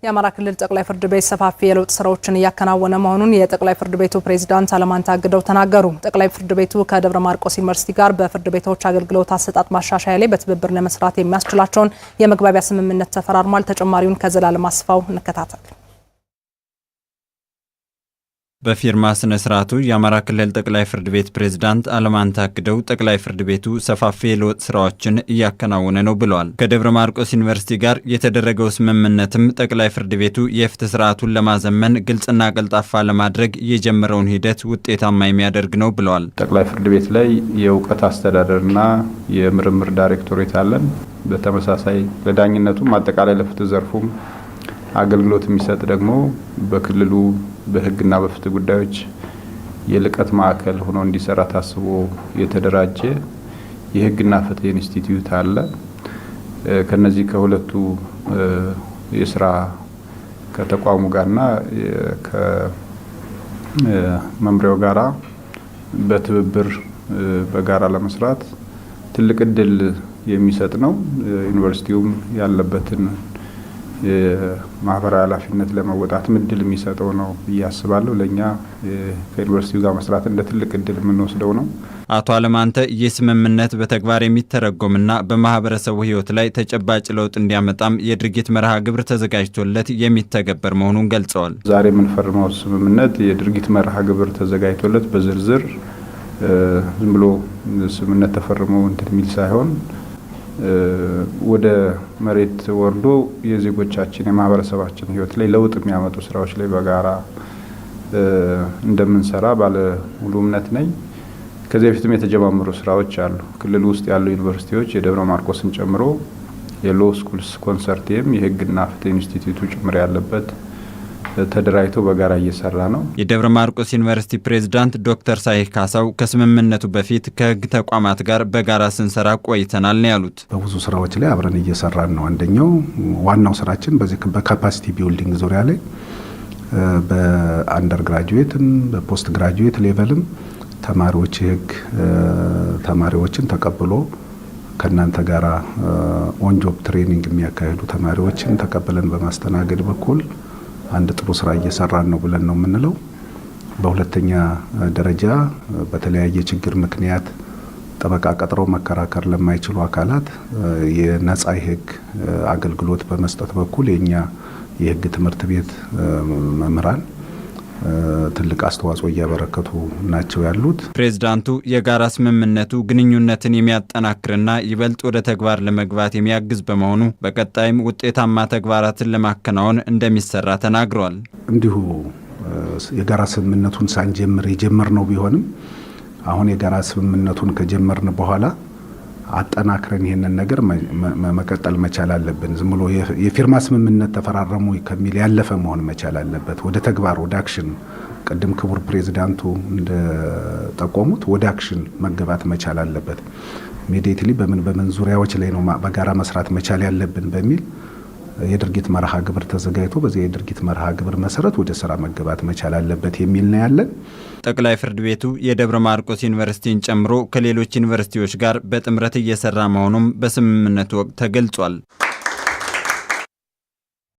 የአማራ ክልል ጠቅላይ ፍርድ ቤት ሰፋፊ የለውጥ ስራዎችን እያከናወነ መሆኑን የጠቅላይ ፍርድ ቤቱ ፕሬዚዳንት አለማንተ አግደው ተናገሩ። ጠቅላይ ፍርድ ቤቱ ከደብረ ማርቆስ ዩኒቨርሲቲ ጋር በፍርድ ቤቶች አገልግሎት አሰጣጥ ማሻሻያ ላይ በትብብር ለመስራት የሚያስችላቸውን የመግባቢያ ስምምነት ተፈራርሟል። ተጨማሪውን ከዘላለም አስፋው እንከታተል። በፊርማ ስነ ስርዓቱ የአማራ ክልል ጠቅላይ ፍርድ ቤት ፕሬዝዳንት አለማንተ አግደው ጠቅላይ ፍርድ ቤቱ ሰፋፊ የለውጥ ስራዎችን እያከናወነ ነው ብለዋል። ከደብረ ማርቆስ ዩኒቨርሲቲ ጋር የተደረገው ስምምነትም ጠቅላይ ፍርድ ቤቱ የፍትህ ስርዓቱን ለማዘመን፣ ግልጽና ቀልጣፋ ለማድረግ የጀመረውን ሂደት ውጤታማ የሚያደርግ ነው ብለዋል። ጠቅላይ ፍርድ ቤት ላይ የእውቀት አስተዳደርና የምርምር ዳይሬክቶሬት አለን። በተመሳሳይ ለዳኝነቱም አጠቃላይ ለፍትህ ዘርፉም አገልግሎት የሚሰጥ ደግሞ በክልሉ በሕግና በፍትህ ጉዳዮች የልቀት ማዕከል ሆኖ እንዲሰራ ታስቦ የተደራጀ የሕግና ፍትህ ኢንስቲትዩት አለ። ከነዚህ ከሁለቱ የስራ ከተቋሙ ጋርና ከመምሪያው ጋራ በትብብር በጋራ ለመስራት ትልቅ እድል የሚሰጥ ነው። ዩኒቨርሲቲውም ያለበትን የማህበራዊ ኃላፊነት ለመወጣትም እድል የሚሰጠው ነው ብዬ አስባለሁ። ለእኛ ከዩኒቨርሲቲው ጋር መስራት እንደ ትልቅ እድል የምንወስደው ነው። አቶ አለማንተ ይህ ስምምነት በተግባር የሚተረጎምና በማህበረሰቡ ሕይወት ላይ ተጨባጭ ለውጥ እንዲያመጣም የድርጊት መርሃ ግብር ተዘጋጅቶለት የሚተገበር መሆኑን ገልጸዋል። ዛሬ የምንፈርመው ስምምነት የድርጊት መርሃ ግብር ተዘጋጅቶለት በዝርዝር ዝም ብሎ ስምምነት ተፈርሞ እንትን የሚል ሳይሆን ወደ መሬት ወርዶ የዜጎቻችን የማህበረሰባችን ሕይወት ላይ ለውጥ የሚያመጡ ስራዎች ላይ በጋራ እንደምንሰራ ባለ ሙሉ እምነት ነኝ። ከዚህ በፊትም የተጀማመሩ ስራዎች አሉ። ክልል ውስጥ ያሉ ዩኒቨርሲቲዎች የደብረ ማርቆስን ጨምሮ የ law schools consortium የህግና ፍትህ ኢንስቲትዩቱ ጭምር ያለበት ተደራጅቶ በጋራ እየሰራ ነው። የደብረ ማርቆስ ዩኒቨርሲቲ ፕሬዝዳንት ዶክተር ሳይህ ካሳው ከስምምነቱ በፊት ከህግ ተቋማት ጋር በጋራ ስንሰራ ቆይተናል ነው ያሉት። በብዙ ስራዎች ላይ አብረን እየሰራን ነው። አንደኛው ዋናው ስራችን በዚህ በ capacity building ዙሪያ ላይ በ undergraduate ም በ postgraduate level ም ተማሪዎች የህግ ተማሪዎችን ተቀብሎ ከእናንተ ጋር on job training የሚያካሂዱ ተማሪዎችን ተቀብለን በማስተናገድ በኩል አንድ ጥሩ ስራ እየሰራን ነው ብለን ነው የምንለው። በሁለተኛ ደረጃ በተለያየ ችግር ምክንያት ጠበቃ ቀጥረው መከራከር ለማይችሉ አካላት የነጻ የህግ አገልግሎት በመስጠት በኩል የኛ የህግ ትምህርት ቤት መምህራን ትልቅ አስተዋጽኦ እያበረከቱ ናቸው ያሉት። ፕሬዝዳንቱ የጋራ ስምምነቱ ግንኙነትን የሚያጠናክርና ይበልጥ ወደ ተግባር ለመግባት የሚያግዝ በመሆኑ በቀጣይም ውጤታማ ተግባራትን ለማከናወን እንደሚሰራ ተናግረዋል። እንዲሁ የጋራ ስምምነቱን ሳንጀምር የጀመርነው ቢሆንም አሁን የጋራ ስምምነቱን ከጀመርን በኋላ አጠናክረን ይህንን ነገር መቀጠል መቻል አለብን። ዝም ብሎ የፊርማ ስምምነት ተፈራረሙ ከሚል ያለፈ መሆን መቻል አለበት። ወደ ተግባር፣ ወደ action፣ ቅድም ክቡር ፕሬዚዳንቱ እንደጠቆሙት ወደ action መገባት መቻል አለበት። Immediately በምን በምን ዙሪያዎች ላይ ነው በጋራ መስራት መቻል ያለብን በሚል የድርጊት መርሃ ግብር ተዘጋጅቶ በዚያ የድርጊት መርሃ ግብር መሰረት ወደ ስራ መገባት መቻል አለበት የሚል ነው ያለን። ጠቅላይ ፍርድ ቤቱ የደብረ ማርቆስ ዩኒቨርሲቲን ጨምሮ ከሌሎች ዩኒቨርሲቲዎች ጋር በጥምረት እየሰራ መሆኑም በስምምነቱ ወቅት ተገልጿል።